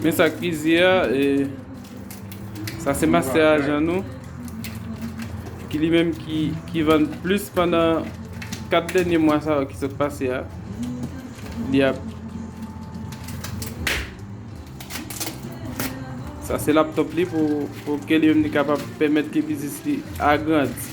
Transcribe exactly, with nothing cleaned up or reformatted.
Men sa k rize a, e, sa se mastè ajan nou, ki li menm ki, ki vann plis pandan kat dènye mwa sa yo ki sot pase a. Li ap, sa se laptop li pou, pou ke li menm li kapab pèmèt ke biznis li agrandi.